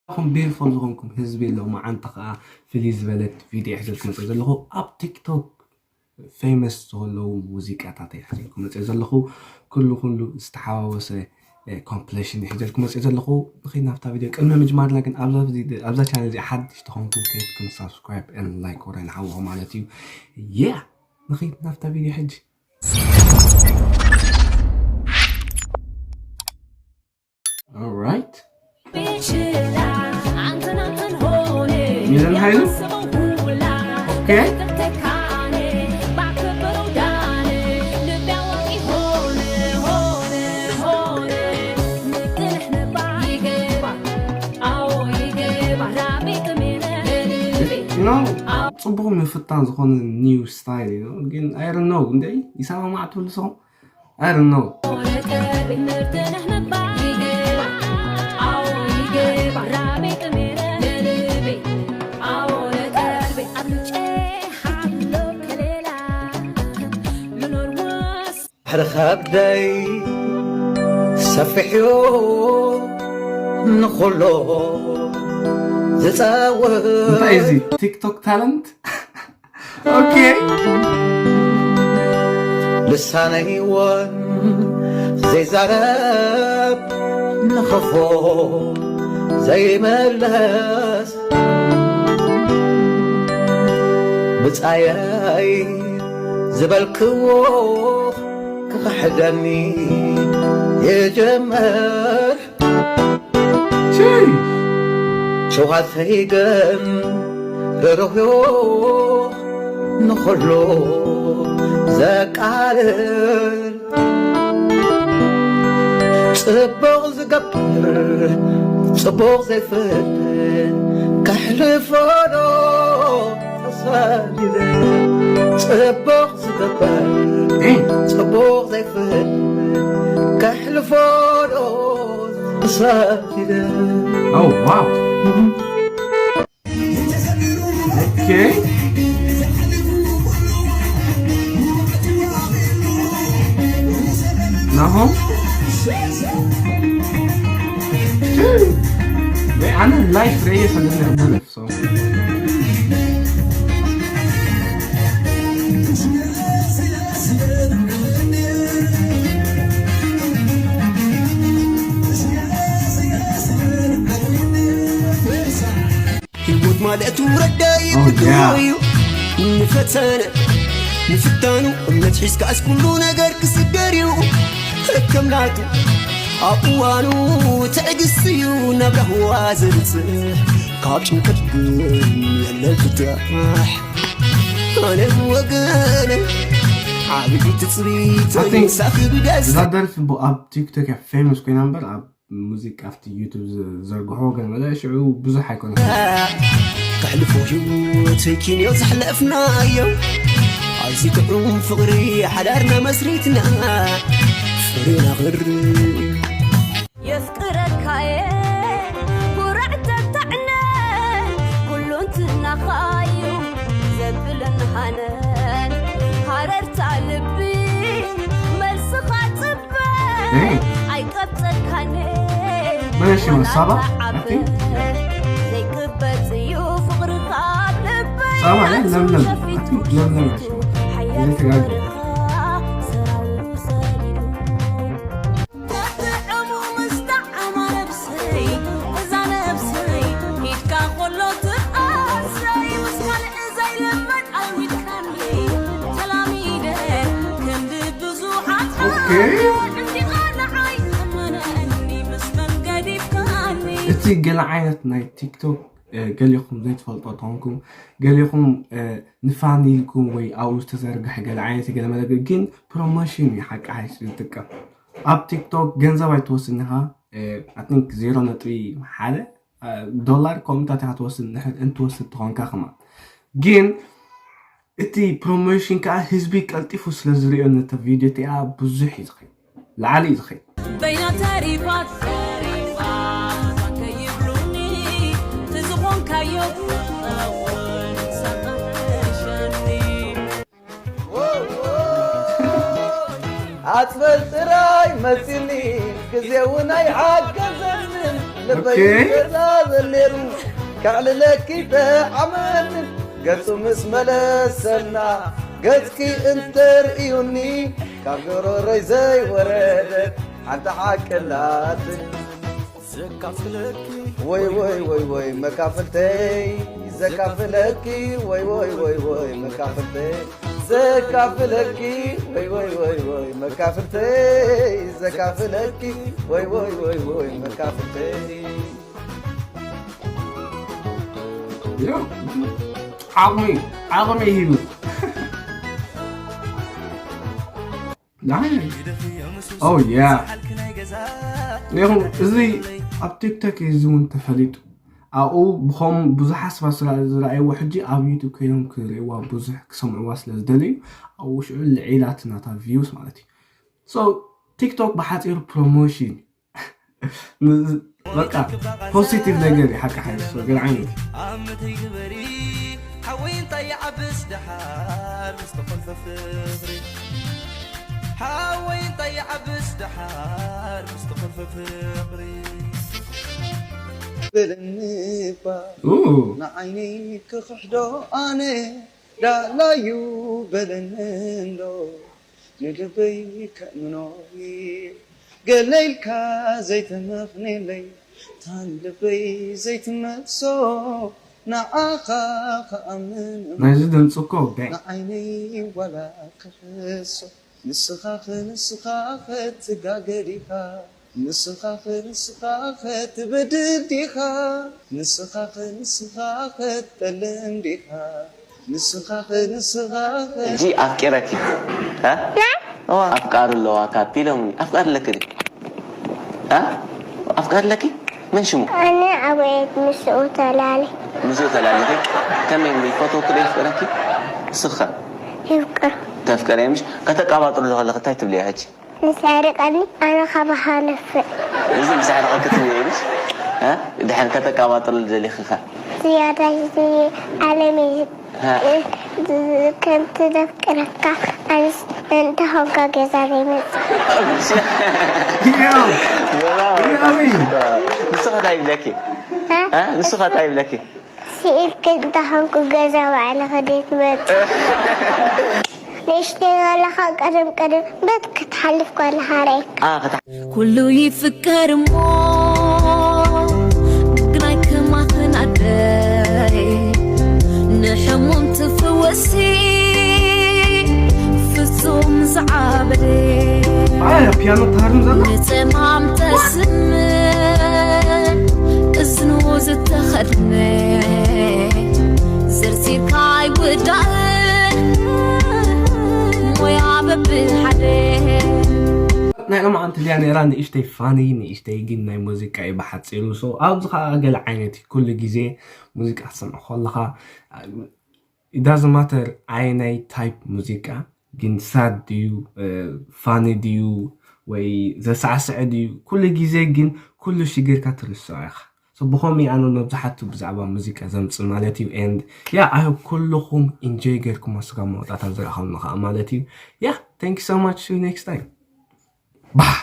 ኹም beautiful ዝኾንኩም ህዝቢ ሎማዓንቲ ከዓ ፍልይ ዝበለት ቪድዮ ሒዘልኩም መፅእ ዘለኹ። ኣብ ቲክቶክ ፌመስ ዝኾለዉ ሙዚቃታት እየ ሒዘልኩም መፅእ ዘለኹ። ኩሉ ኩሉ ዝተሓዋወሰ ኮምፕሌሽን እየ ሒዘልኩም መፅእ ዘለኹ። ንኸይድ ናብታ ቪድዮ። ቅድሚ ምጅማርና ግን ኣብዛ ቪድዮ- ኣብዛ ቻነል እዚኣ ሓድሽ ተኾንኩም ከይድኩም ሳብስክራይብ ን ላይክ ወረ ንሓውኹ ማለት እዩ። ያ ንኸይድ ናብታ ቪድዮ ሕጂ። Alright. ሚዛን ኃይሉ? Okay. No, ጽቡቕ ምፍታን ዝኾነ new style እዩ። ግን I don't know፣ እንደ ይሰማማዕ ትብሉ ሰው I don't know። ባሕሪ ከብደይ ሰፊሕዮ ንኹሎ ዝጸውር እንታይ እዚ ቲክቶክ ታለንት ኦኬ። ልሳነይ እውን ዘይዛረብ ንኸፎ ዘይመለስ ብጻየይ ዝበልክዎ ክኽሕደኒ ይጀምር። ሸዋተይ ግን ርህሩህዮ ንኹሉ ዘቃልል ጽቡቕ ዝገብር ጽቡቕ ዘይፍትን ከሕልፎዶ ተሳዲደ ጽቡቕ ዝገብር ጽቡቕ ዘይፍትን ከሕልፎዶ ተሳዲደ። Oh wow. Okay. ናሆም ኣነ ላይፍ ርእየ ፈለና ሰው ህይወት ማለት ውረዳ ይብድሆ እዩ ንፈተነ ንፍታኑ እምነት ሒዝካስ ኩሉ ነገር ክስገር እዩ ከም ናቱ ኣብ እዋኑ ትዕግስቲ እዩ ናብ ራህዋ ዘብፅሕ ካብ ጭንቀት ግን የለን ፍታሕ ኣነ ወገነ ዓብዪ ትፅቢት ሳኽብ ደስ እዛ ደርፊ ኣብ ቲክቶክ እያ ፌመስ ኮይና እምበር ኣብ ሙዚቃ ኣብቲ ዩቱብ ዘርግሖ ገለ መለ ሽዑ ብዙሕ ኣይኮነ። ከሕልፎ ህይወት ኪንዮ ዘሕለፍናዮ ኣብዚ ጥዑም ፍቕሪ ሓዳርና መስሪትና ፍሬና ኽሪ የፍቅረካየ ኩርዕ ተታዕነ ኩሉ እንትናኻዩ ዘብልን ሃነን ሃረርታ ልቢ መልስኻ ጽበ ኣይቀብጸልካነ መለሽ ነው ሳባ ዘይቅበጽ እዩ ፍቕርኻ ኣብ ልበይ ሳባ ላይ ለምለም I think ለምለም ነሽ። ሓያል እየተጋገ ፍቕርኻ ሰራዊቱ ሰዲዱ እቲ ገለ ዓይነት ናይ ቲክቶክ ገሊኹም ዘይትፈልጦ ተኾንኩም ገሊኹም ንፋን ኢልኩም ወይ ኣብኡ ዝተዘርግሐ ገለ ዓይነት ገለ መለ ግን ፕሮሞሽን እዩ ሓቂ ሓይሽ ዝጥቀም ኣብ ቲክቶክ ገንዘብ ኣይትወስን ኢኻ ኣይ ቲንክ ዜሮ ነጥቢ ሓደ ዶላር ከምኡታት ኢኻ ትወስድ እንድሕር እንትወስድ ተኾንካ ከማን ግን እቲ ፕሮሞሽን ከዓ ህዝቢ ቀልጢፉ ስለ ዝሪኦ ነተ ቪድዮ እቲኣ ብዙሕ እዩ ዝኸይድ ላዕሊ እዩ ዝኸይድ በይና ተሪፋት ተሪፋት ከይብሉኒ ትዝኾንካዮ እውን ሰቐሸኒ ኣጽበል ጥራይ መጺኒ ግዜ እውን ኣይሓገዘንን ልበይ ኦኬ። ይቅርታ በሊ ከዕልለኪ ተዓመትን ገጹ ምስ መለሰልና፣ ገጽኪ እንተርእዩኒ፣ ካብ ጎረሮይ ዘይወረደት ሓንቲ ሓቂ ኣላትን። ወይ ወይ ወይ ወይ መካፍልተይ ዘካፍለኪ፣ ወይ ወይ ወይ ወይ መካፍልተይ ዘካፍለኪ፣ ወይ ወይ ወይ ወይ መካፍልተይ ዘካፍለኪ፣ ወይ ወይ ወይ ወይ መካፍልተይ። ዓቕሚ ዓቕሚ ሂቡ። Oh yeah። ይኹን እዚ ኣብ ቲክቶክ እዩ እዚ እውን ተፈሊጡ። ኣብኡ ብኸም ብዙሓት ሰባት ዝረኣይዎ ሕጂ ኣብ ዩቱብ ኮይኖም ክርእይዋ ብዙሕ ክሰምዕዋ ስለ ዝደለዩ ኣብኡ ሽዑ ልዒላት ናታ ቪውስ ማለት እዩ። So ቲክቶክ ብሓፂሩ ፕሮሞሽን በቃ ፖዚቲቭ ነገር እዩ ሓቂ ሓይሱ ገለ ዓይነት ኣምተይ ግበሪ ሓወይ እንታይ ይዓብስ ደሓር ምስ ተኾልፈ ፍቕሪ ሓወይ እንታይ ይዓብስ ደሓር ምስ ተኾልፈ ፍቕሪ በለኒ እባ ንዓይነይ ክኽሕዶ ኣነ ዳላዩ በለኒ እንዶ ንልበይ ከእምኖ ገለ ኢልካ ዘይተመኽንየለይ ታን ልበይ ዘይትመልሶ ንዓኻ ክኣምን ናይዚ ድምፂ እኮ በ ንዓይነይ ዋላ ክሕሶ ንስኻ ንስኻ ክትጋገር ኢኻ ንስኻ ንስኻ ክትበድል ዲኻ ንስኻ ንስኻ ክትጠልም ዲኻ ንስኻ ንስኻ ሕጂ ኣፍቂረኪ እ? ኣፍቃሪ ኣለዋ ካፒ ኢሎምኒ ኣፍቃሪ ኣለኪ ድዩ? እ? ኣፍቃሪ ኣለኪ? መን ሽሙ? ኣነ ኣውዒት ምስኡ ተላለ ምስኡ ተላሊኺ? ከመይ ኢሉ ይፈትወኪ ዶ የፍቅረኪ? ንስኺ ኸ? ይፍቅር ተፍቅርዮ ምሽ? ከተቃባጥርሉ ከለኺ እንታይ ትብልዮ ሕጂ? ንሰርቀኒ ኣነ ካባኻ ነፍዕ እዚ ምሳሕ ክትብልዮ ኢሉስ እ? ድሕር ከተቃባጥርሉ ደሊኺ ኸ? ዝያዳ እዚ ዓለም እዩ እ? ከምቲ ዘፍቅረካ ኣንስ እንተኾንካ ገዛ ዘይመጽእ ንስኻ እንታይ ይብለኪ? እ? ንስኻ እንታይ ይብለኪ? ስኢልክ እንተኾንኩ ገዛ ባዕልኻ ዘይትመጽእ ንእሽተይ ከለኻ ቀደም ቀደም በት ክትሓልፍ ከለኻ ርኤካ ኣ፣ ክታ- ኩሉ ይፍቀር እሞ ግናይ ከማኽን ኣደይ ንሕሙም ትፍወሲ ፍጹም ዝዓበደ ኣያ ፒያኖ ትሃርም ዘላ ንጸማም ተስምዕ እዝኑ ዝተኸድነ ዘርዚርካ ኣይውዳእ ሞያ በብሓደ ናይ ሎማዓንቲ ድያ ነይራ ንእሽተይ ፋኒ ንእሽተይ ግን ናይ ሙዚቃ እዩ ብሓፂሩ so ኣብዚ ከዓ ገለ ዓይነት እዩ ኩሉ ግዜ ሙዚቃ ትሰምዕ ከለካ it doesn't matter ኣየናይ type ሙዚቃ ግን ሳድ ድዩ ፋኒ ድዩ ወይ ዘሳዕስዐ ድዩ ኩሉ ግዜ ግን ኩሉ ሽግርካ ትርስዖ ኢኻ ብኸምኡ ኣነ መብዛሕቱ ብዛዕባ ሙዚቃ ዘምፅእ ማለት እዩ and yeah I hope ኩልኹም enjoy ገርኩም ስጋ መውጣታት ዝረኸብና ከዓ ማለት እዩ yeah thank you so much see you next time bah